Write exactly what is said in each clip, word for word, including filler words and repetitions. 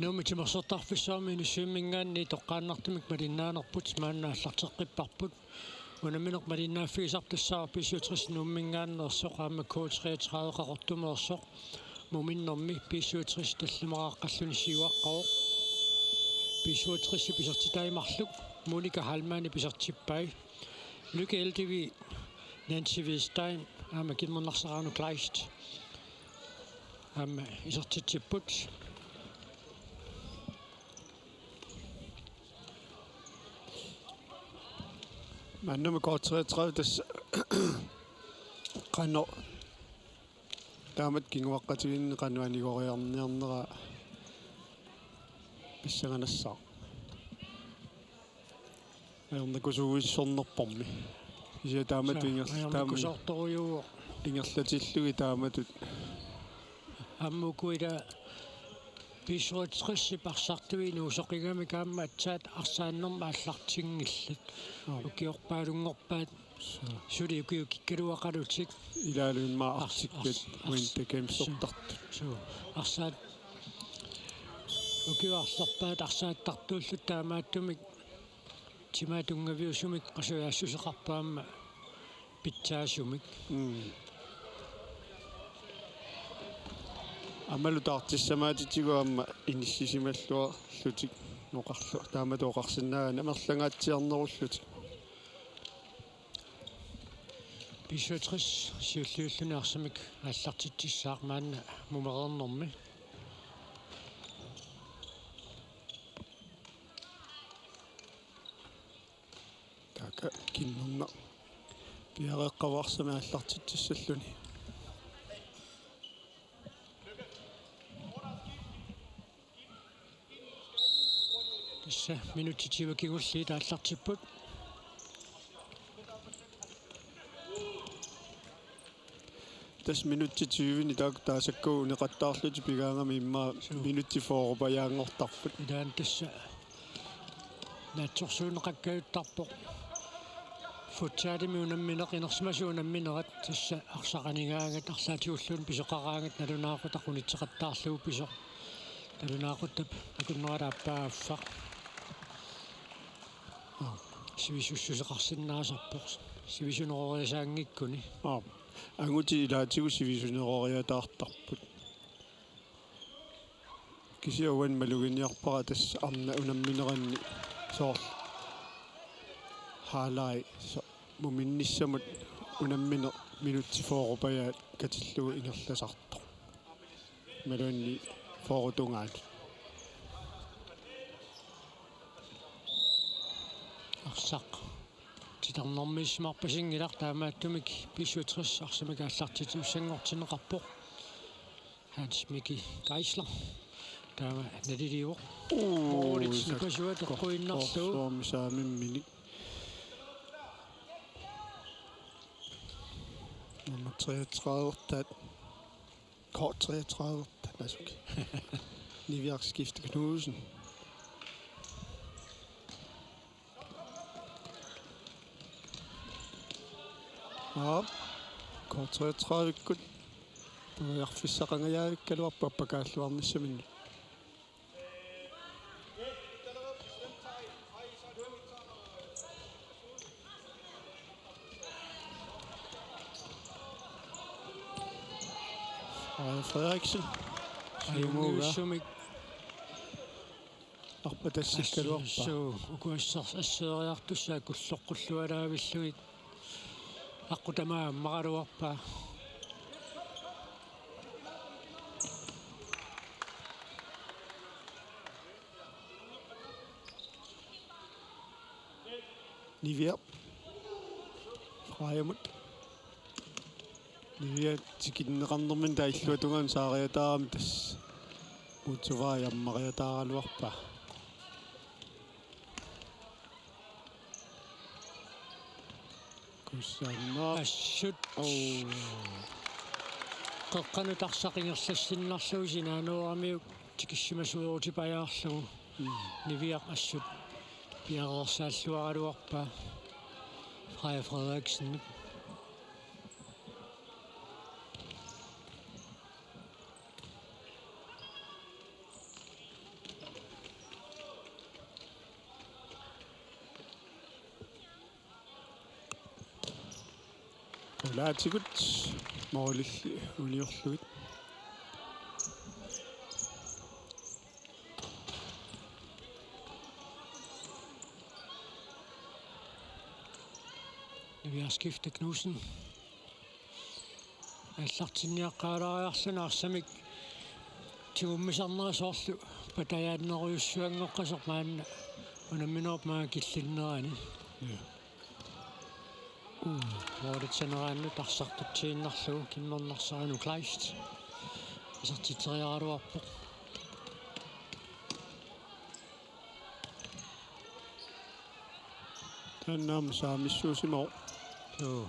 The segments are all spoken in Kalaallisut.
Nuummi timersortarfissuarmi Inussivimminngaanniit toqqaannartumik malinnaanerput maanna aallarteqqipparput. Unammineq malinnaaffigisarput tassaavoq B syvogtres Nuumminngaanneersoq aamma K treogtredive Qaqortumeersoq. Muminnermi B syvogtres tallimaraqqalluni siuaqqavoq. B syvogtres isertitaat marluk Monika Heilmann isertippai. Lykke Eldevig, Nancy Hvidstein aamma Kinnernarsaraanut Kleist aamma isertitsipput. Maannami K treogtredive tassa qanoq taamatut kinguaqqatigiinneq qanoq anigoriarniarnera pissanganassaaq. Ajornakusuuissornerpormi. Kisianni taamatut Sa-, inger-, taama ajornakusoortorujuuvoq. Ingerlatillugit taamatut. Aamma uku ila B syvogtresip arsartui inuusoqigamik aamma aatsaat arsaannermi aallartinngillat. Aap. Ukiorpaalunngorpaat. Suu. Suli ukiukikkaluaqalutik. Ilaalu immaqa ars-, arsikkat ars-, ars-, Winter Games-ertartut. Suu. Arsaat ukiut arlerpaat arsaattartuullutik taamaattumik timaat tunngaviusumik qasujaassuseqarpoq aamma pitsaasumik. Mm. Aammalu taartissamaatitigut aamma inissisimalluarlutik oqarlu-, taamatut oqarsinnaagaanni amerlangaatsiarnerullutik. B syvogtres siulliulluni arsamik aallartitsissaaq maanna mumereernermi. Taakku Kinnernaq piareeqqavoq arsamik aallartitsissalluni. Tassa minutsit tyve kingulliit aallartipput. Tassa minutsit tyveni taakku taasakkagut uneqattaarlutik pigaangami immaqa Suu. Minutsit fyrrepajaanngortarput. Ilaanni tassa naatsorsuunneqakkajuttarpoq. Futsalimi unammineq, inersimasut unamminerat tassa arsaq anigaangat arlaatigulluunniit pisoqaraangat nalunaaqutaq unitseqattaarlugu pisoq. Nalunaaquttap akunnerata aappaa affaq. Sivisussuseqarsinnaasarpoq. Sivisuneroriasaanngikkuni. Aap. Angutit ilaatigut sivisuneroriataartarput. Kisianni uani maluginiarpara tassa arnat unammineranni soorlu halvleg so-, muminnissamut unammineq minutsit fyrrepajaat katillugu ingerlasartoq. Imaluunniit fyrre tungaanut. Arsaq titarnermiissimarpasinngilaq, taamaattumik B syvogtres arsamik aallartitsissanngortinneqarpoq. Hans Miki Geisler. Taama naliliivoq. Uu, Moritz Nipasua teqquinnarlugu. Sakkortuarmi saamimminik. Nummer treogtredive. K treogtredive. Tanaasuki. Niviaq Skifte Knudsen. Aap. K treogtredive-kkut periarfissaqangajaavikkaluarput appakaalluarnissaminnut. Aaja Frederiksen. Siumuuga. Ajunngivissumik. Arpatassikkaluarpaa. Assut uku asser-, asseeriartussaat kulloqqullualaavillugit. Aqqut tamaat ammaraluarpaa. Niviaq. Freiamut. Niviaq tikinneqarnermini taava illuatungaanut saariataarami tassa. Motorvej ammariataaraluarpaa. Kusanaq. Assut. Oo. Qeqqanut arsaq ingerlassinnarlugu sinaaneramiuk tikissimasuerutipajaarlugu. Mm. Niviaq assut piareersaalluaraluarpaa Freja Frederiksenip. Laatigut målilli uniorlugit. Niviarskifte Knudsen. Aallartinniaqqaalaariarluni arsamik tigummisarnera soorlu patajaannerujussuanngoqqasoq maanna unamminerup maanga killinnerani. Ja. Uu, målitsaneraannut arsartutsiinnarlugu Kimmernarsaanut Kleist. Isertitseriaraluarpoq. Taanna aamma saamissuusimavoq. Joo.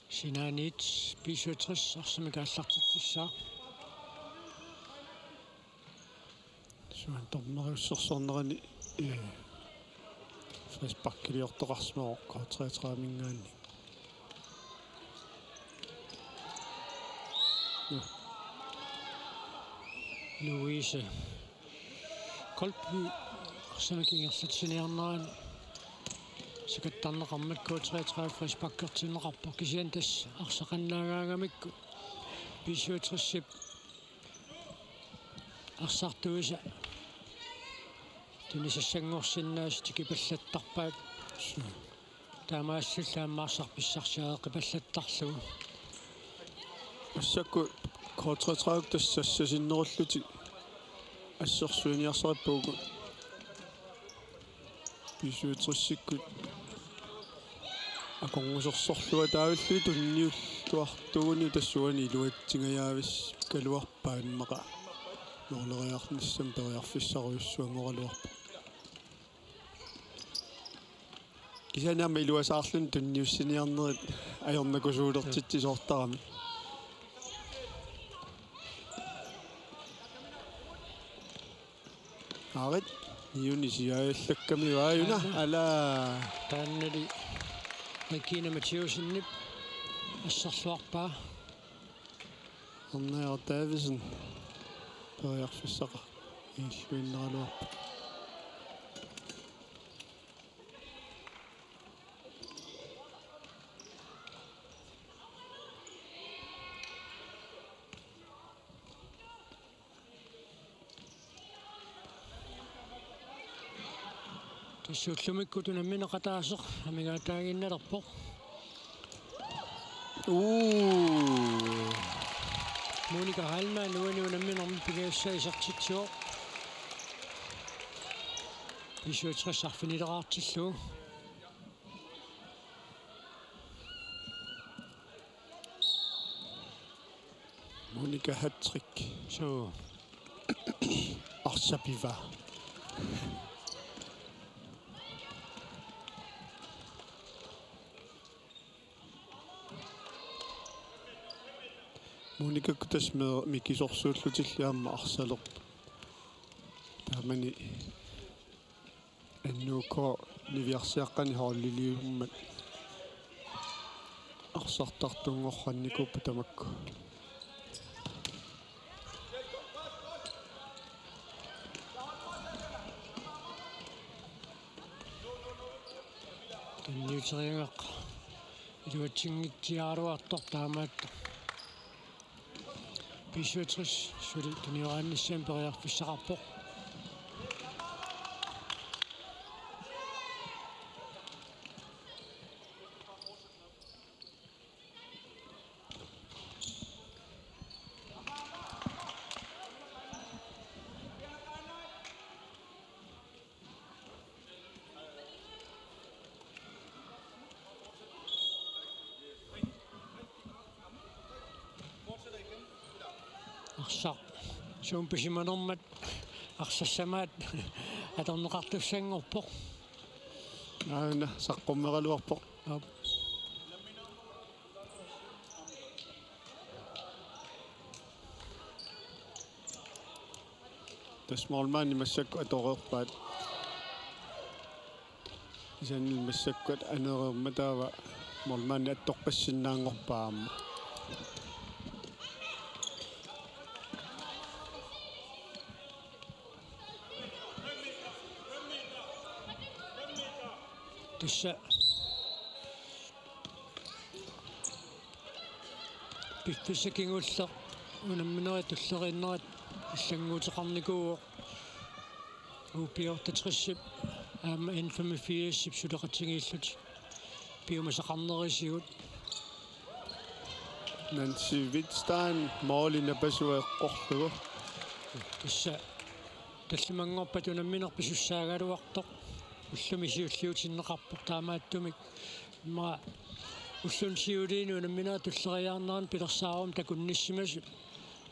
Sinaaniit B syvogtres arsamik aallartitsissaaq. Suan dommeriussersornerani, eh, frisparkiliortoqarsimavoq K treogtredive-minngaanniit. Nå. Louise Kolby arsamik ingerlatsiniarnerani sakattarneqarmat K treogtredive frisparkertinneqarpoq, kisianni tassa arsaqannaagaangamikku B syvogtres-ip arsartuisa tunisassanngorsinnaasut tikipallattarpaat. Taamaasilluni aamma arsaq pissarsiareeqqipallattarlugu. Massakkut K treogtredive tassa sassasinnerullutik assersuiniarsarippagut. B syvogtres-ikkut akornusersorluataavillugit tunniulluartuuguni tassa uani iluatsingajavissinnaagaluarpaa immaqa måleriarnissamut periarfissarujussuanngoraluarpoq. Kisianni aamma iluasaarluni tunniussiniarnerit ajornakusuulertitsisoortarami. Aarit, niuni siaallakkami vaajuna. Aana. Ala. Taannali Regina Mathiassenip asserluarpaa. Ernaja Davidsen periarfissaqarluinnaraluarpoq. Tassa ullumikkut unammineqataasoq amigaataaginnalerpoq. Uu. Monika Heilmann uani unamminermi pingajussai isertitsivoq. B syvogtres arfinileraartillugu. Monika hattrick. Suu. Arsaq pivaa. Monikakkut tassa me-, mikisorsuullutilli aamma arsalerput. Taamani N U K niviarsiaqqani holdiliummat arsartartunngornikuupput tamakku. Tunniuteriagaq iluatsinngitsiaraluartoq taamaattoq. B syvogtres suli tunioraannissamut periarfissaqarpoq. Arsaq suut pisimanermut arsassamaat atorneqartussanngorpoq. Aana, saqqummeraluarpoq. Aap. Tassa målmandi massakkut atoreerpaat. Kisianni massakkut anereermat taava målmandi attoqqissinnaanngorpaa aamma. Tassa piffissaq kingulleq unamminerit tulleriinnerat allannguuteqarnikuuvoq. U B otteogtresip aamma N femogfirsip suleqatigiillutik piumasaqarnerisigut. Nancy Wittstein måli napasua eqqorlugu. Tassa tallimanngorpat unammineq pisussaagaluartoq ullumi siulliutinneqarpoq, taamaattumik immaqa ulluni siuliini unamminerit tulleriiaarneranni pilersaarumik takunnissimasut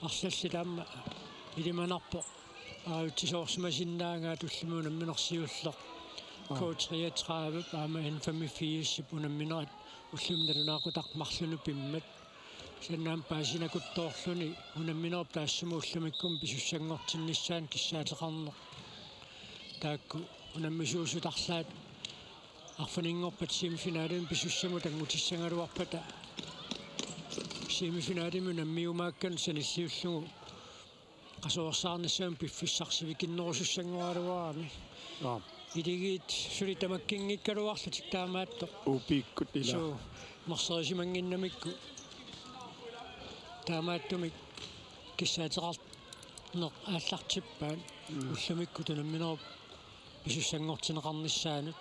arlallit aamma ilimanarpoq aajutsisoorsimasinnaagaat ullumi unammineq siulleq. K treogtredive aamma N femogfirsip unamminerit ullumi nalunaaqutaq marlunut pimmat. Sannaam paasinakuttoorluni unamminerup taassuma ullumikkut pisussanngortinnissaanut kissaateqarneq. Taakku unammisuusut arlaat arfininngorpat semifinalimi pisussamut anngutissagaluarpata semifinalimi unammiumaakkanut sanilliullugu qasuersaarnissamut piffissaq sivikinnerusussanngoraluarami. Aap. Iligiit suli tamakkinngikkaluarlutik taamaattoq. U B-kkut ila. Suu, marserisimanginnamikku. Taamaattumik kissaateqarneq aallartippaat. Mm. Ullumikkut unamminerup pisussanngortinneqarnissaanut.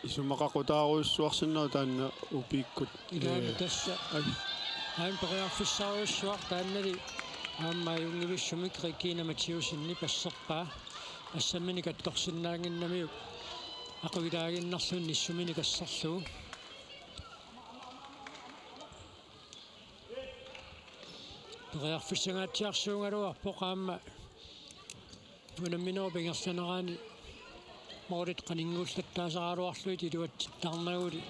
Isumaqaqutaarujussuarsinnaavoq taanna U B-kkut. Ilaana. Ee. Tassa. Ai. Aamma periarfissarujussuaq taannali aamma ajunngivissumik Regina Mathiussenip asserpaa. Assamminik attorsinnaannginnamiuk aquilaaginnarluni nissuminik asserlugu. Periarfissangaatsiarsuugaluarpoq aamma unamminerup ingerlanerani målit qaninnguullattaasaraluarlugit iluatsittarnaguli.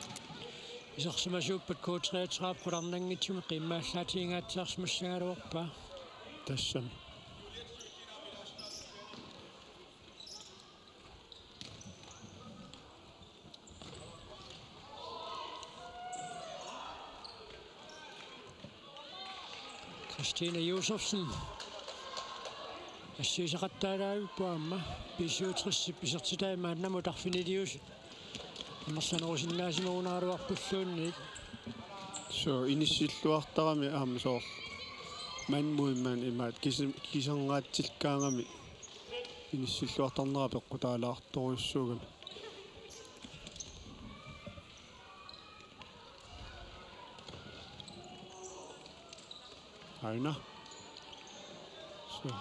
Isersimasuuppat K treogtredive qularnanngitsumik qiimmaallaatiginngaatsiarsimassagaluarpaa. Tassami. Christine Josefsen. Assigisaqattaalaarpoq aamma B syvogtresip isertitai maannamut arfiniliusut amerlanerusinnaasimagunaraluarpulluunniit. Suu, inissilluartarami aamma soorlu. Mand mod mand imaat kisi-, kiserngaatsillukaangami inissilluartarnera peqqutaalaartorujussuugami. Aina. Suu.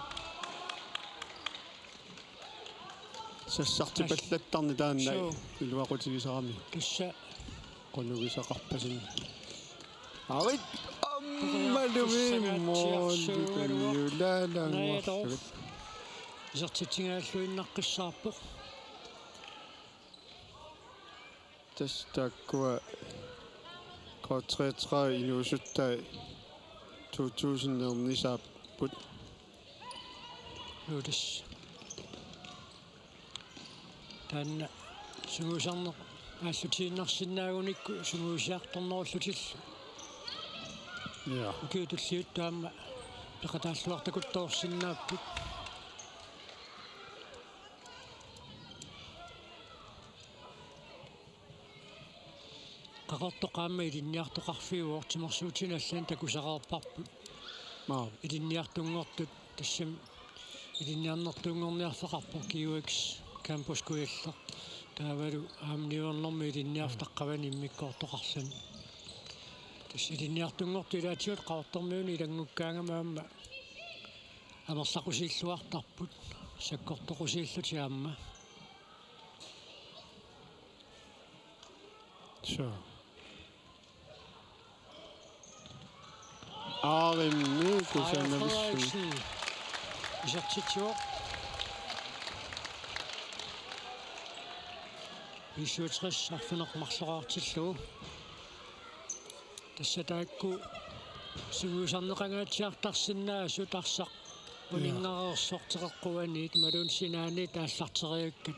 Sassartipallattarneq taanna. Suu. Iluaqutigisarami. Tassa. Qunugisaqarpasinni. Arit ammalumi måli Julianngorlugit. Isertitsinngilluinnaqqissaarpoq. Tassa taakkua K treogtredive inuusuttai to tusind ernisaapput. Juu, tassa. Taanna sungiusarneq aallutiinnarsinnaagunikku sungiusiartornerullutillu. Ja. Ukiut tulliuttut aamma peqataalluartakuttoorsinnaapput. Qaqortoq aamma ilinniartoqarfiuvoq, timersuutini allanik takusareerparput. Maa. Ilinniartunngortut tassami ilinniarnertuunngorniarfeqarpoq G U X Campus Kujalleq. Taavalu aamma niuernermi ilinniarfeqarpoq immikkoortoqarluni. Tassa ilinniartunngortut ilaatigut Qaqortormiunut ilanngukkaangami aamma amerlaqusiilluartarput, sakkortoqusiillutik aamma. Suu. Aarimmi kusanavissumi. Frederiksen isertitsivoq. B syvogtres arfineq-marloraartillugu. Tassa taakku sungiusarneqangaatsiartarsinnaasut arsaq uninngareersoq teqeqquaniit imaluunniit sinaaniit aallarteriakkat.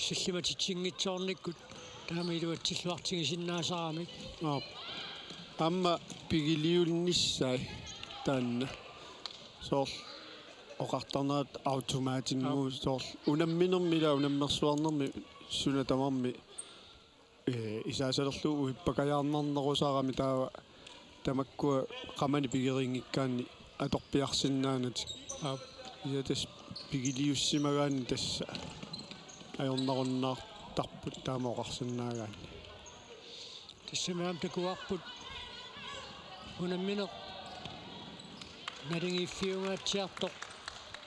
Sillimatitsinngitsoornikkut taama iluatsilluartigisinnaasaramik. Aap. Aamma pigiliunnissaat taanna. Soorlu Oqartarnerat automatinnguusoq soorlu unamminermi ila unammersuarnermi suna tamarmi, ee, isaasalerlugu uippakajaarnarnerusarami taava tamakkua qamani pigeriinngikkaanni atorpiarsinnaanatik. Aap. Ja tassa pigiliussimagaanni tassa ajornarunnaartarput taama oqarsinnaagaanni. Tassami aamma takuarput unammineq naligiiffiungaatsiartoq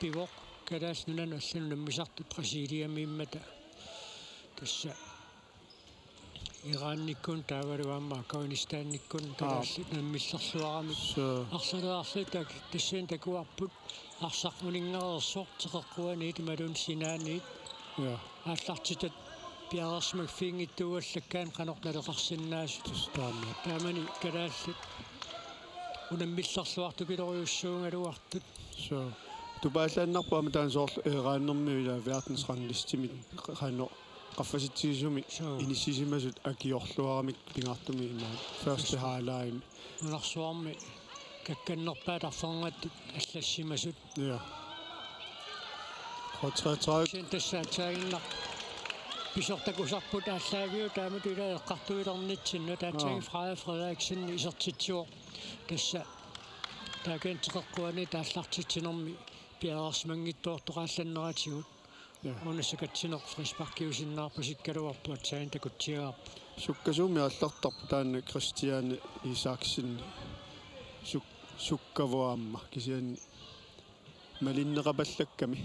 pivoq Kalaallit Nunaannut allanut unammisartut Brasiliamiimmata. Tassa Iranikkut taavalu aamma Afghanistanikkut kalaallit unammillerluaramik. Suu. Arlaleriarlutik tassani takuarput arsaq uninngareersoq teqeqquaniit imaluunniit sinaaniit. Ja. Aallartitat piareersimaffiginngitsuuallakkaanni qanoq naleqarsinnaasut. Tassa taama. Taamani kalaallit unammillerluartukilorujussuugaluartut. Suu. Tupaallaannarpoq aamma taanna soorlu Iranermi ila verdensranglistemi qanoq qaffasitsigisumik. Suu. Inissisimasut akiorluaramik pingaartumik imaat første halvlegimi. Nunarsuarmi kakkannerpaat arferngattut allassimasut. Ja. K treogtredive. Kisianni tassa aatsaannguaq pisortakusarput aallaaviup taamatut ila eqqartuilernitsinnut aatsaannguaq. Aa. Freja Frederiksen isertitsivoq. Tassa taakani teqeqquaniit aallartitsinermi piareersimanngitsoortoqaallanneratigut. Ja. Una sakatsineq frisparkiusinnaarpasikkaluarpoq aatsaannguaq takutsiagarput. Sukkasuumik aallartarpoq taanna Christiane Isaksen suk-, sukkavoq aamma kisianni malinneqapallakkami.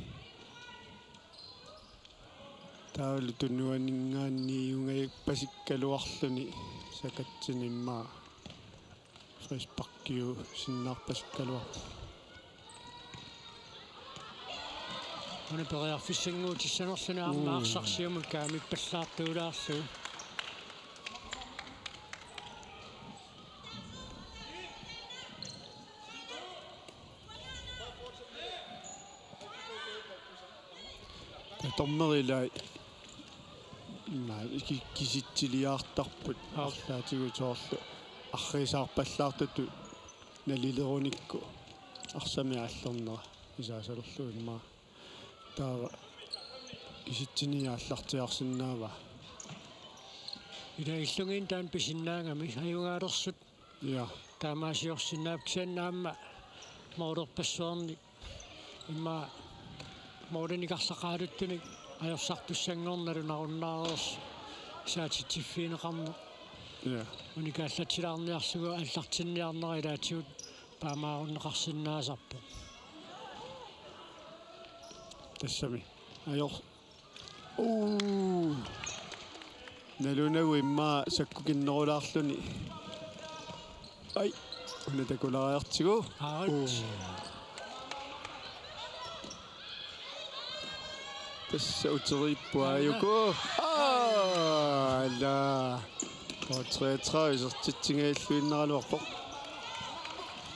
Taavalu tunuaninngaanniit iungajapasikkaluarluni sakatsineq immaqa frisparkiusinnaarpasikkaluarpoq. Una periarfissannguutissanerluni aamma. Mm. Arsaq siumut kaamippallaartuulaarlugu. Dommerit ila ima ki-, kisitsiliartarput. Aap. Arlaatigut soorlu arriisaarpallaartutut nalilerunikku arsamik aallernera isaasalerlugu immaqa. Taava kisitsiniit aallartiaarsinnaavaa. Ila illugiinnaq taanna pisinnaagami ajugaalersut. Ja. Taamaasiorsinnaapput kisianni aamma moolerpassuarnik immaqa moolinikarlaqaaluttunik ajorsartussanngornalu narunnaareersoq saatitsiffigineqarneq. Ja. Unikaallatsilaarniarlugu aallartinniarnera ilaatigut paamaarunneqarsinnaasarpoq. Tassami. Ajor-, Uu. Nalunagu immaqa sakkukinnerulaarluni. Ai. Una takulaariartigu. Out. Uu. Tassa uteriippoq aajuku. Aa, ala. K treogtredive isertitsingajulluinnaraluarpoq.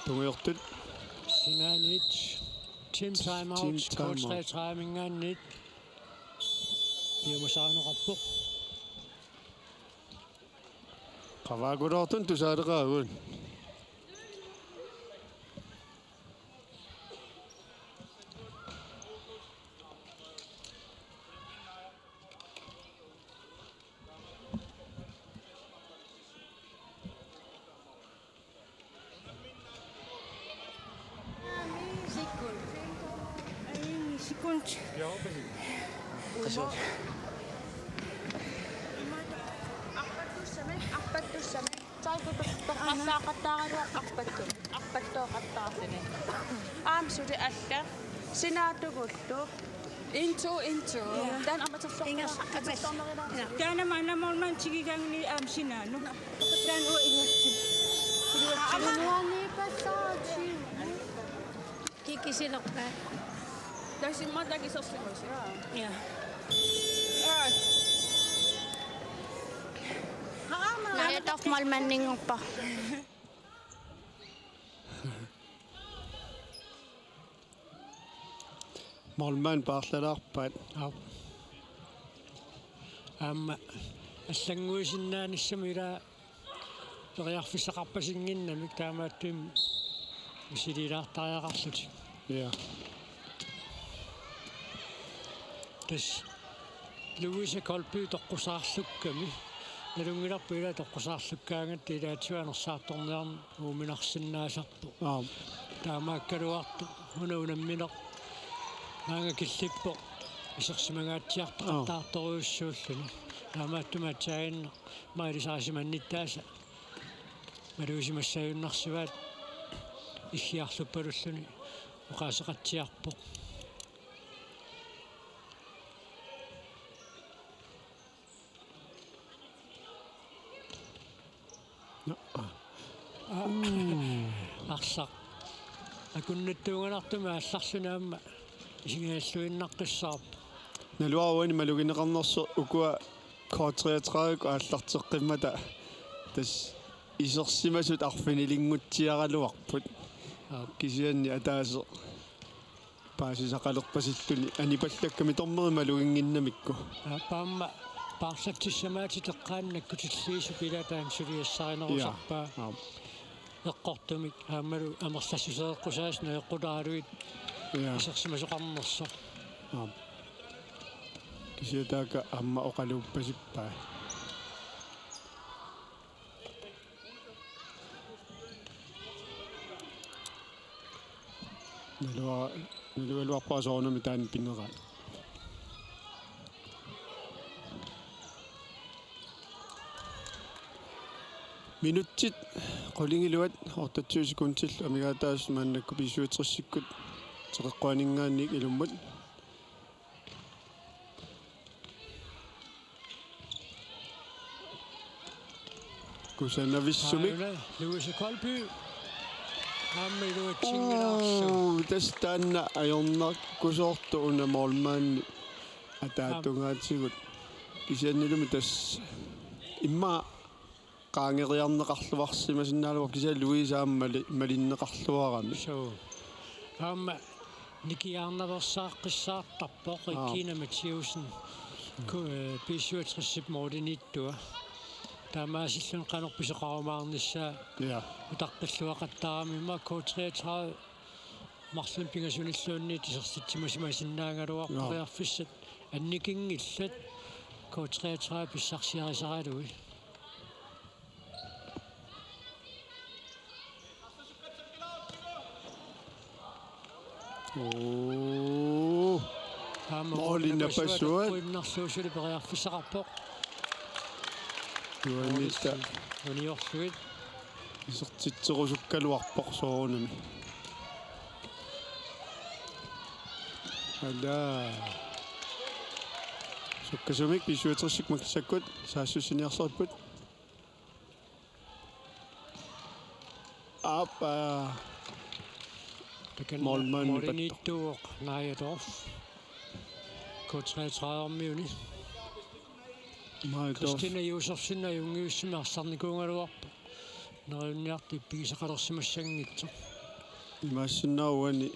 Tungujortut. Sinaaniit. Team timeout. Team timeout. K treogtredive-minngaanniit. Piumasarineqarpoq. Qavaakuloortun tusaaleqaagut. Sekund. Sekund. Arpattussami, arpattussami. Taakku toqqallaaqattaaraluaq arpattu-, arpattooqattaarluni. Aamma suli alla. Sinaatugullu. Into, into. Ja. Taanna aamma atorlortara-, atorlortara. Taanna maanna målmand tigigaanni aamma sinaanut. Taanna uanga iluatsi-, iluatsi-. Nuanniipassaartigu. Kikisilerpaat. Tasimma takisersimasoq. Ja. Aa. Aa, ma-, Najatorf målmandinnguuppa. Målmand paarlalaarpaat. Aap. Aamma allannguisinnaanissamut ila periarfissaqarpasinnginnamik taamaattumik misililaartariaqarlutik. Ja. Tassa Louise Kolby toqqusaarlukkami. Nalunngilarput ila toqqusaarlukkaangatta ilaatigut anersaartorniarneq uuminarsinnaasarpoq. Aap. Taamaakkaluartoq una unammineq maanga killippoq isersimangaatsiartoqattaartorujussuulluni. Taamaattumik aatsaannguaq mailisaasimannittaasa malugisimaassajunnaarsivaat iggiarluppalulluni oqaaseqatsiarpoq. Arsaq akunnattuunganartumik aallarluni aamma isigigalluinnaqqissaarpoq. Naluara uani malugineqarnersoq ukua K treogtredive aallarteqqimmata tassa isersimasut arfinilingutsiaraluarput. Aap. Kisianni ataaseq paasisaqalerpasilluni anipallakka mitormeri maluginnginnamikku. Aap, aamma paarlatsissamaatit eqqaanni nakkutilliisup ila taanna suliassarinerusarpaa. Jaa, aap. Eqqortumik aammalu amerlassuseeqqusaasoq najoqqutaaralugit. Jaa. Isersimasoqarnersoq. Aap. Kisianni taakku aamma oqaluuppasippai. Naluara-, nalugaluarpara soorunami taanna pineraa. Minutsit qulingiluat otteogtyve sekundillu amigaataasut maannakkut B syvogtresikkut teqeqquaninngaanniit ilummut. Kusanavissumik. Aajuna, Louise Kolby. Aamma iluatsinngilaq. Uu, tassa taanna ajornarkusoortoq una målmandi ataatungaatigut. Kisiannilumi tassa immaqa qaangeriarneqarluarsimasinnaagaluarpoq kisianni Louise aamma mali-, malinneqarluarami. Suu. Aamma nikiaarnaveersaaqqissaartarpoq. Aap. Regina Mathiassen. Ku-, eh, B syvogtresip målimiittua. Taamaasilluni qanoq pisoqarumaarnissaa. Ja. Utaqqilluaqattaarami immaqa K treogtredive marlunnik pingasunilluunniit isertitsimasimasinnaagaluarpoq. Ja. Periarfissat annikinngillat K treogtredive pissarsiarisaralugit. Oo. Aamma måli napassuat. Napassuat toqqiinnarlugu suli periarfissaqarpoq. Juanitta. Uniorlugit. Isertitserusukkaluarpoq soorunami. Ala. Sukkasumik B syvogtresik massakkut saassussiniarsaripput. Aap, aa. Takanna målmandi målimiittuuvoq Naja Dorph. K treogtredive-miuni. Naja Dorph. Christina Josefsen ajunngivissumik arsarnikuugaluarpoq. Neriunniartut ippigisaqalersimassanngitsoq. Imaassinnaavoq uani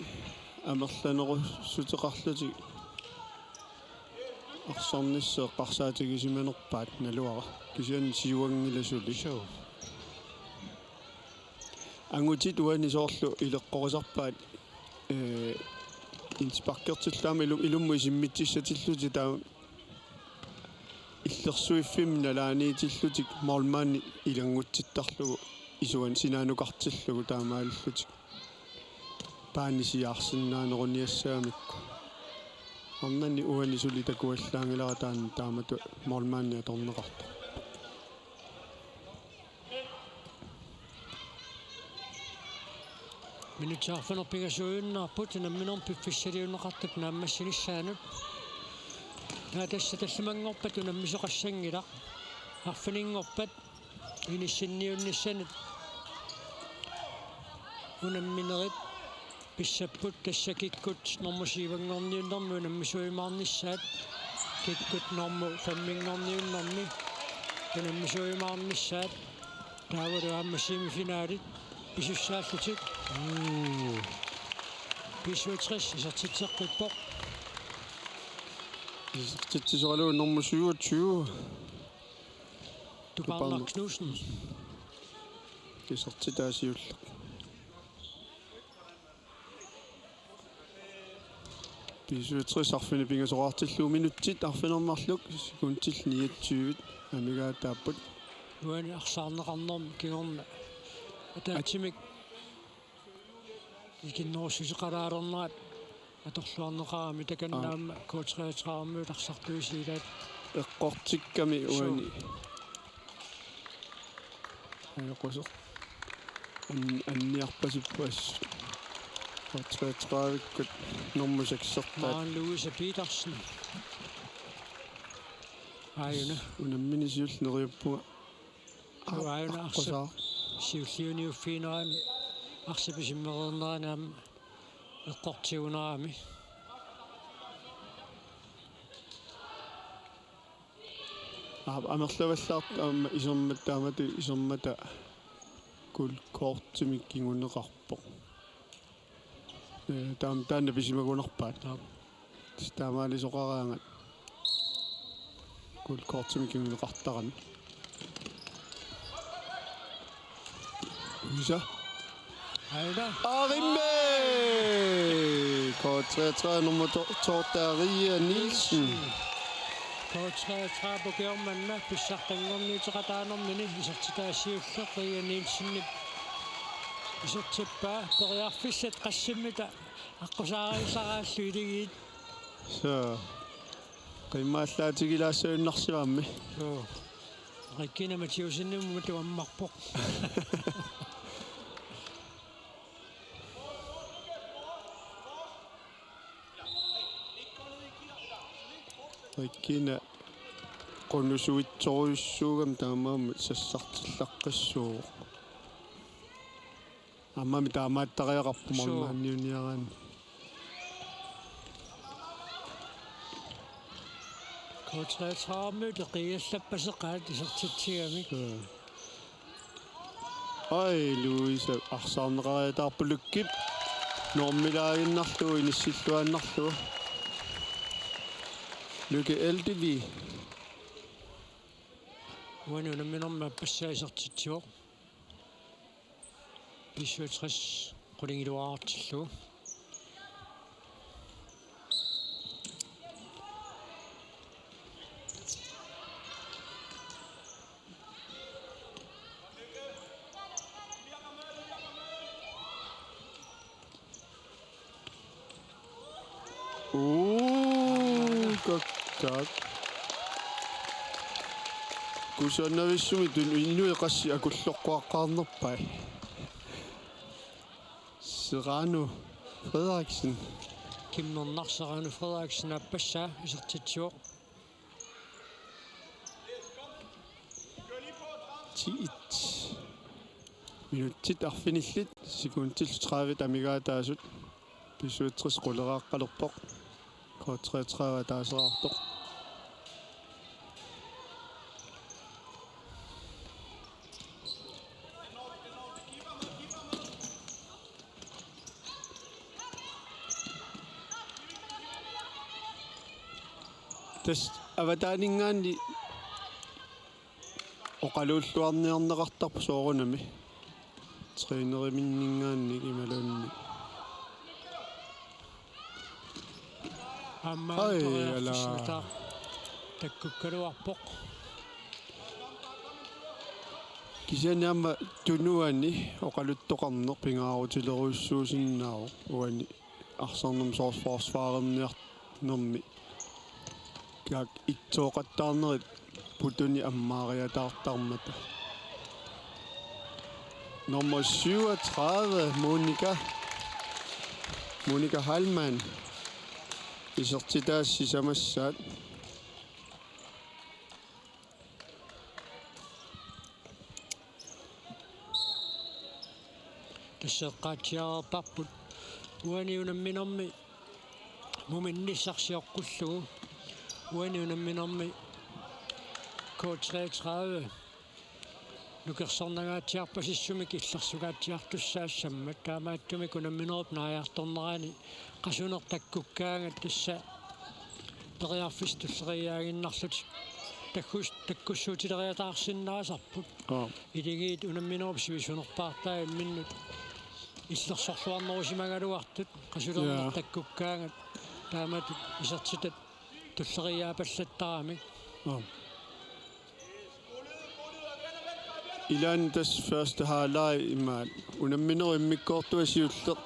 amerlanerussuteqarlutik arsarnissaq eqqarsaatigisimanerpaat naluara. Kisianni siuanngilaq suli. Suu. Angutit uani soorlu ileqqorisarpaat, ee, indsparkertillugu aamma ilu-, ilummut isimmitsissatillutik taava illersuiffimmi nalaaniitillutik målmandi ilanngutsittarlugu isuani sinaanukartillugu taamaalillutik. Paanisiaarsinnaaneruniassagamikku. Arnanni uani suli takuallaanngilara taanna taamatut målmandi atorneqartoq. Minutsit arfineq-pingasuujunnaarput unamminermi piffissaliunneqartup naammassinissaanut. Naa tassa tallimanngorpat unammisoqassanngilaq. Arfininngorpat inissinniunnissanut unamminerit pissapput, tassa kikkut normu syv-nngorniunnermi unammisuujumaarnissaat, kikkut normu fem-nngorniunnermi unammisuujumaarnissaat, taavalu aamma semifinalit pisussaallutik. Uu. B syvogtres isertitseqqippoq. Isertitsisoralugu normu syvogtyve. Tupaarnaq Tupaarnaq Knudsen. Isertitaa siulleq. B syvogtres arfineq-pingasoqartillugu, minutsit arfineq-marluk, sekundit niogtyve amigaataapput. Uani arsaarneqarnermi kingorna ataatsimik ikinnerussuseqalaalernerat atorluarneqarami, takanna aamma K treogtredive-miut arsartuisiilaat. Eqqortikkami uani. Ajoqusoq. An-, anniarpasippas. K treogtredive-kkut nummer seks-ertaat. Maren Louise Petersen. Aajuna. Unammineq siulleq neriuppunga. Aajuna arsaq. Aqqusaaq. Siulliuniuffiginerani arsaq pisimmereernerani aamma eqqortigunarami. Aap, amerlavallaartoq aamma isermat-, taamatut isermata gult kortimik kinguneqarpoq. Ee, taam-, taanna pisimagunarpaat. Aap. Tassa taamaalisoqaraangat gult kortimik kinguneqartarami. Uisa. Aina. Arimmi! K treogtredive nummer to, to, der er Ria Nielsen. K treogtredive-p ukioq manna pissartanngorniuteqataanermini isertitaa siulleq Ria Nielsenip isertippaa, periarfissat qassimmita aqqusaariassaraallu iligiit. Suu. Qimmaallaatigilaassagunarsimammi. Suu. Regina Mathiassenimut ammarpoq. Regina qunusuitsorujussuugami taamaammat sassartillaqqissuuvoq. Aammami taamaattariaqarpoq. Suu. Maanniuniaraanni. K treogtredive-miut eqiallappaseqaat isertitsigamik. Suu. Ai, Louise arsaarneqariataarpoq, Lykkep normilaaginnarlugu inissilluaannarlugu. Lykke Eldevig. Uani unamminermi aappassaa isertitsivoq. B syvogtres qulingiluaartillugu. Uu, kakkaak. Kusanavissumik tun inuit qassit akulloqquaqqaarnerpai. Serrano Frederiksen. Kimmernaq Serrano Frederiksen aappassaa isertitsivoq. Ti et. Minutsit arfinillit, sekundit tredive amigaataasut. B syvogtres quleraaqqalerpoq. K treogtredive ataaseqartoq. Tassa avataaninngaanniit oqaluulluarniarneqartarpoq soorunami. Træneriminninngaanniit imaluunniit. Aamma ai, periarfissaq ala takkukkaluarpoq. Kisianni aamma tunuani oqaluttoqarneq pingaarutilerujussuusinnaavoq uani arsarnermi soorlu forsvarerniarnermi. Kaak itsooqattaarnerit putuni ammaariataartarmata. Nummer syvogtredive, Monika. Monika Heilmann. Isertitaat sisamassaat. Tassa eqqaatsiareerparput uani unamminermi muminnissaq sioqqullugu. Uani unamminermi K treogtredive nukersornangaatsiarpasissumik illersugaatsiartussaassammat, taamaattumik unamminerup naajartornerani qasuneq takkukkaangat tassa periarfissat tulleriiaaginnarlutik takkus-, takkussuutileriataarsinnaasarput. Aap. Iligiit unamminerup sivisunerpaartaa imminnut illersorluarnerusimagaluartut qasulerneq, jaa, takkukkaangat. taamatut isertitat tulleriiaapallattaramik. Aap. Ilaanni tassa første halvleg immaqa unamminerup immikkoortua siulleq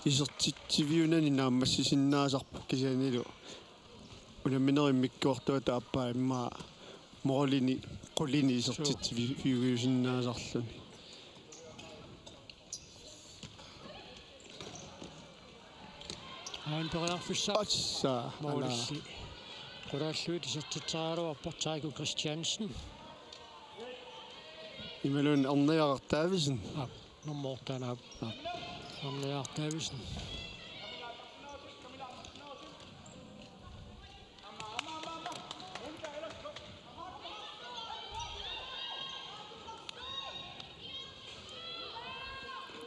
isertitsiviunani naammassisinnaasarpoq kisiannili unamminerup immikkoortua taappaa immaqa målini qulini isertitsiviusinnaasarluni. Aana periarfissaq. Assa, ala. Målilli qulaallugit isertitseriaraluarpoq Taiko Christiansen. Imaluunniit Erniaq Davidsen. Aap, nummer otte, aap. Aap. Erniaq Davidsen.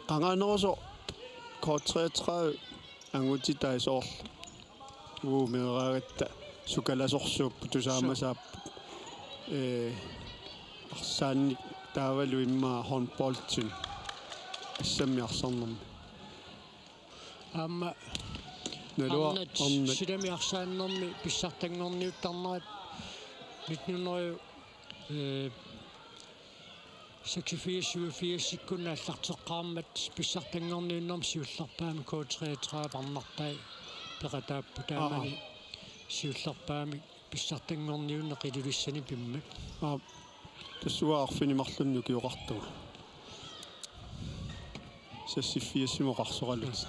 Qangaanerusoq K treogtredive angutitaat soorlu uu meeraagatta sukalasorsuupput, tusaamasaapput. Ee, arsaannik taavalu immaqa håndboldin assammik arsarnermi. Aamma Naluara arnat arnat. Silami arsaannermi pissartanngorniuttarnerat nitten hundrede, øh, seksogfirs syvogfirs-ikkunni aallarteqqaarmat pissartanngorniunnermi siullerpaamik K treogtredive arnartai peqataapput, taamani siullerpaamik pissartanngorniunneq Ilulissani pimmat. Aap. Tassa uanga arfineq-marlunnik ukioqartunga. Seksogfirsimi oqarsoralutit.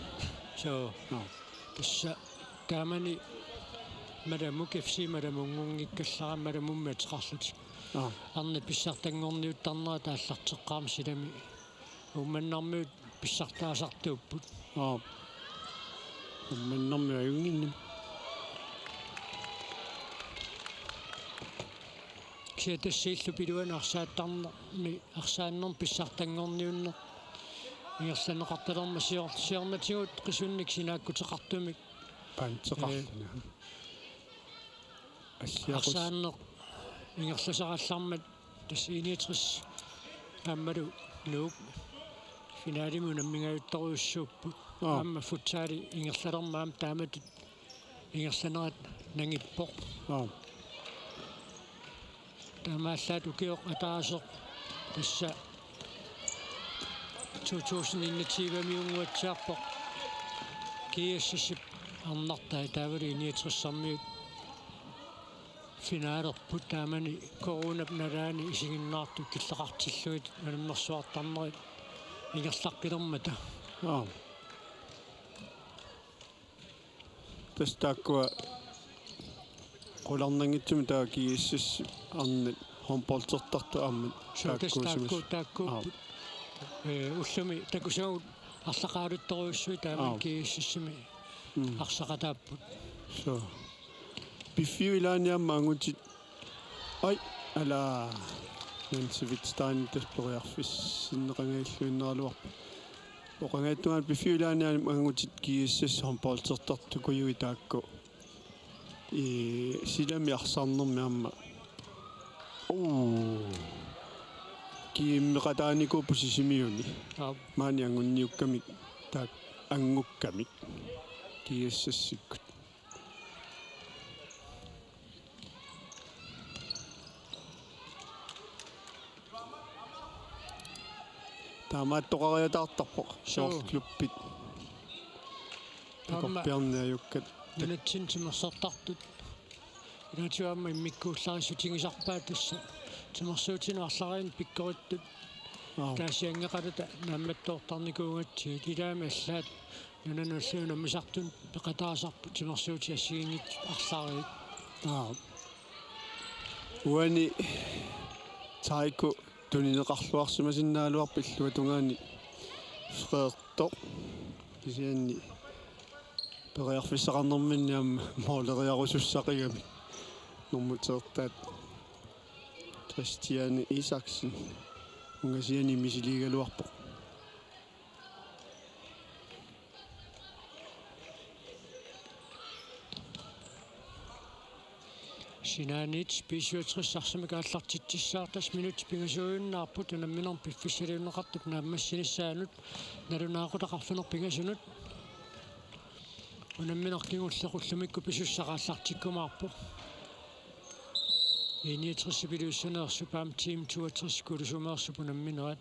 Soo. Aap. Tassa taamani Malamuk F C Malamunngunngikkallarami, Malamummi ateqarlutik. Aap. Arnat pissartanngorniuttarnerat aallarteqqaarmat Silami Uummannarmiut pissartaasartuupput. Aap. Uummannarmiut ajunnginneq. Kisianni tassa illup iluani arsaattarnermi, arsaannermi pissartanngorniunneq ingerlanneqartalermat sior-, siornatigut qisunnik sinaakkuteqartumik. Panteqarluni. Assiaqus. Arsaanneq ingerlasarallarmat tassa I niogtres aammalu Nuuk finalemi unammingajuttorujussuupput. Aap. Aamma futsali ingerlalermat aamma taamatut ingerlanerat nangippoq. Aap. Taamaallaat ukioq ataaseq tassa to tusind enogtyve-miunnguatsiarpoq. G S S-ip arnartai taavalu I niogtres-ermiut finalerput, taamani coronap nalaani isiginnaartut killeqartillugit unammersuartarnerit ingerlaqqilermata. Aap. Tassa taakkua qularnanngitsumik taava G S S arnat håndboldertartut aamma. Suu, tassa taakkuusimas-, taakku, taakkuupput. Aap. Ee, ullumi takusagut arlaqaaluttorujussuit taama. Aap. G S S-imi. Mm. Arsaqataapput. Suu. Piffiup ilaani aamma angutit. Ai, ala. Nancy Wittstein tassa periarfissinneqangajalluinnaraluarpoq. Oqangaattungaani piffiup ilaani aamma angutit G S S håndboldertartut kujuit taakku. Ee, Silami arsaarnermi aamma. Uu. Kiimmeqataanikuupput Sisimiuni. Aap. Maani anguniukkamik taakku angukkamik. G S S-ikkut. Taamaattoqariataartarpoq. Suu. Soorlu klubbit. Aamma. Takorpiarneq ajukkat. Nunatsinni timersortartut. Ilaatigut aamma immikkuullarissutigisarpaat tassa. Timersuutinut arlaleriinnik pikkorittut. Aap. Taasianngeqalata naammattoortarnikuugatsigit, ilaami allaat nunanut allanut unammisartunut peqataasarput timersuutit assigiinngitsut arlaleriit. Aap. Uani Taiko tunineqarluarsimasinnaagaluarpoq illuatungaani Frederik. Kisianni periarfissaqarnerminni aamma måleriarusussaqigami. Nummer tretten, Christiane Isaksen, ungasiani misiliigaluarpoq. Sinaaniit B syvogtres arsamik aallartitsissaartut minutsit pingasuujuinnarput unamminermi piffissaliunneqartup naammassinissaanut nalunaaqutaq arfineq-pingasunut. Unammineq kingulleq ullumikkut pisussaq aallartikkumaarpoq. I niogtres Ilulissaniittarnersup aamma Team toogtres Kurusumeersup unamminerat.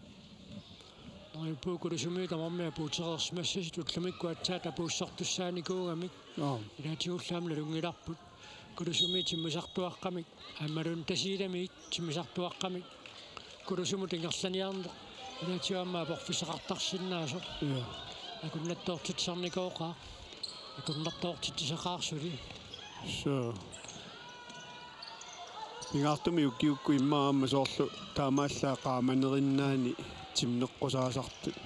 Neriuppunga Kurusumiut tamarmik apuutereersimassasut, ullumikkut aatsaat apuussortussaanikuugamik. Aap. Ilaatigullu aamma nalunngilarput. Kurusumiut timmisartuaqqamik, aammalu Tasiilamiit timmisartuaqqamik. Kurusumut ingerlaniarneq ilaatigut aamma aporfissaqartarsinnaasoq. Ja. Akunnattoortitsisarnikooqaaq. Akunnattoortitsisaqaaq suli. Suu. Pingaartumik ukiukkut immaqa aamma soorlu taamaallaat qaamanerinnaani timmeqqusaasartut.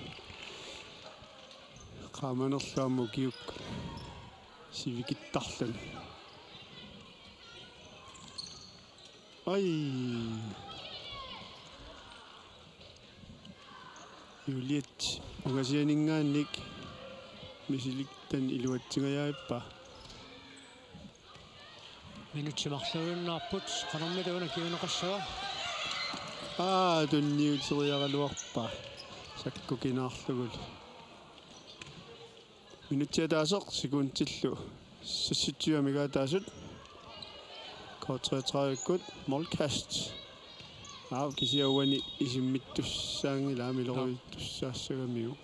Qaamanerlu aamma ukiukkut sivikittarluni. Ai. Juliet ungasianinngaanniit misilittani iluatsingajappaa. Minutsit marluinnaapput, qanormita una kinguneqassava? Aa, tunniuteriaraluarpaa. Sakku kinaarlugulu. Minutsit ataaseq sekundillu seksogtyve amigaataasut. K treogtredive-kkut målkast. Aap, kisianni uani isimmittussaanngilaq, miloriuttussaassagamiuk.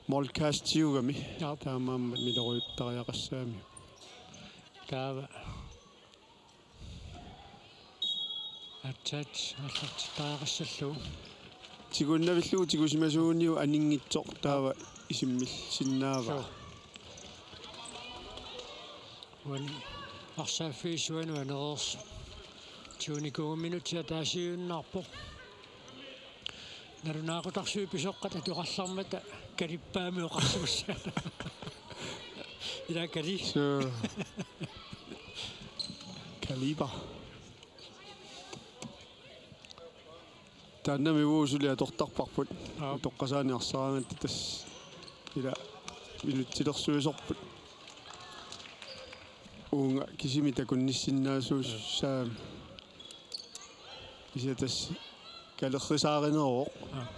Målkastiugami. Joo. Taamaammat miloriuttariaqassagamiuk. Taava. Aatsaat aallartittariaqassallugu. Tiguinnavillugu tigusimasuuguniuk aninngitsoq taava isimmilsinnaavaa. Suu. Uani arsaaffiit suanut anereersoq. Tigunikuugamik minutsit ataasiinnarpoq. Nalunaaqutaq suut pisoqqat atoqarlarmata kalippaamik oqarsimassaaq. Ila kali. Suu. Kaliber. Taannami uagut suli atortarparput. Aap. Utoqqasaani arsaraangatta tassa ila minutsilersuisorput. Uunga kisimi takunnissinnaasuussaammat. Kisianni tassa kalerrisaarineruvoq. Aap.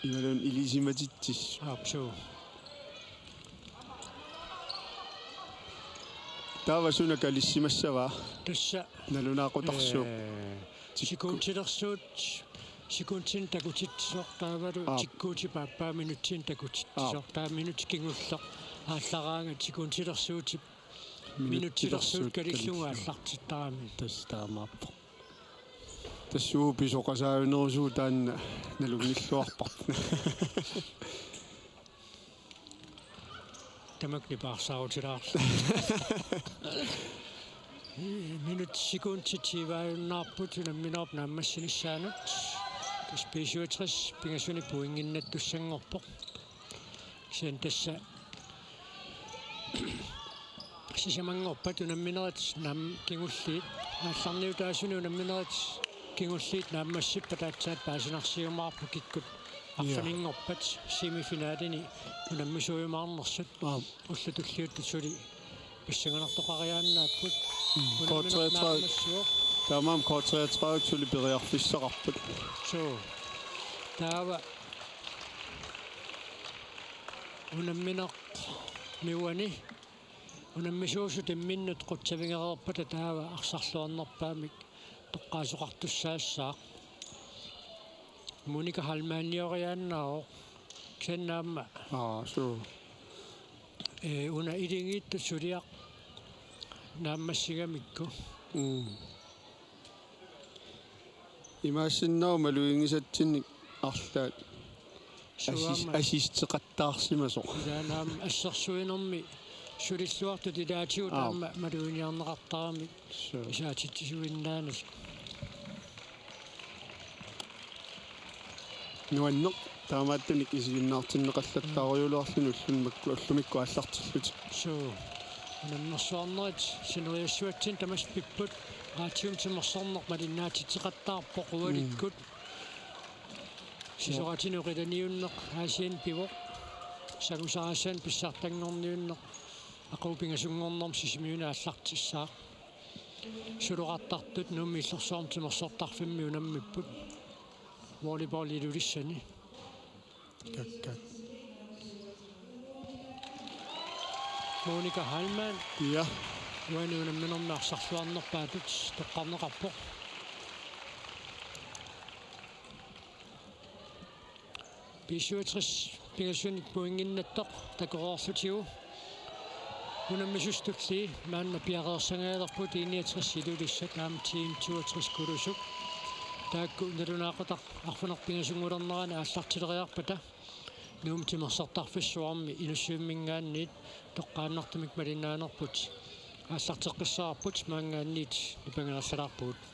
Imaluunniit ilisimatitsissut. Aap, suu. Taava suna kalissimassava? Tassa. Nalunaaqutarsuup. Ee, tikkut. Sekundilersuut, sekundinik takutitsisoq taavalu. Aap. Tikkuutip aappaa minutsinik takutitsisoq. Aap. Taava minutsit kingulleq aallaraangat sekundilersuutip. Minutsilersuut kalillugu aallartittarami. Tassa taamaappoq. Tassa uagut pisoqasaajunerusugut taanna nalunngilluarparput. Tamakku nipaarsaarutilaarlugu. Minutsit sekundit tyveajunnaapput unamminerup naammassinissaanut. Tassa B syvogtres pingasunik pointinnattussanngorpoq. Kisianni tassa sisamanngorpat unamminerit naam-, kingulliit. Aallarniutaasuni unamminerit kingulliit naammassippat aatsaat paasinarsiumaarpoq kikkut. Ja. Arfininngorpat semifinalini unammisuujumaarnersut. Aap. Ullut tulliuttut suli pissanganartoqariaannaapput. Mm. Unammineq K treogtredive. Naammassivoq. Taamaammat K treogtredive suli periarfissaqarput. Suu. Taava unammineq uani unammisuusut imminnut qutsavigereerpata taava arsarluarnerpaamik toqqaasoqartussaassaaq. Monika Heilmannioriaannaavoq. Kisianni aamma. Aa, suu. Ee, una iligiittut suliaq naammassigamikku. Mm. Imaassinnaavoq malugigisatsinnik arlaat. Suu, asis-, aamma assisteqattaarsimasoq. Ilaana aamma assersuinermi sulilluartut ilaatigut. Aap. Aamma maluginiarneqartaramik. Suu. Isaatitsisuinnaanatik. Nuanneq, taamaattunik isiginnaartinneqallattaarujuuluarluni ulluni makku ullumikkut aallartillutik. Suu. Unammersuarnerit sineriassuatsinni tamassi pipput. Radiumik timersorneq malinnaatitseqattaarpoq ualikkut. Mm. Sisoratinik oqilaniunneq Aasianni pivoq. Sangusaassani pissartanngorniunneq aqagu pingasunngornermi Sisimiuni aallartissaaq. Suloqartartut Nuummi Illorsuarmi timersortarfimmi unammipput. Volleyball Ilulissani. Kakka. Monika Heilmann. Ja. Uani unamminermi arsarluarnerpaatut toqqarneqarpoq. B syvogtres pingasunik pointinnattoq takoreerlutigu. Unammisut tulliit maanna piareersarneqarput, I niogtres Ilulissat aamma Team toogtres Kulusuk. Taakku nalunaaqutaq arfineq-pingasunngulernerani aallartileriarpata Nuummi timersortarfissuarmi Inussivimminngaanniit toqqaannartumik malinnaanerput aallarteqqissaarput, maanngaanniit nipangereerlalaarpugut.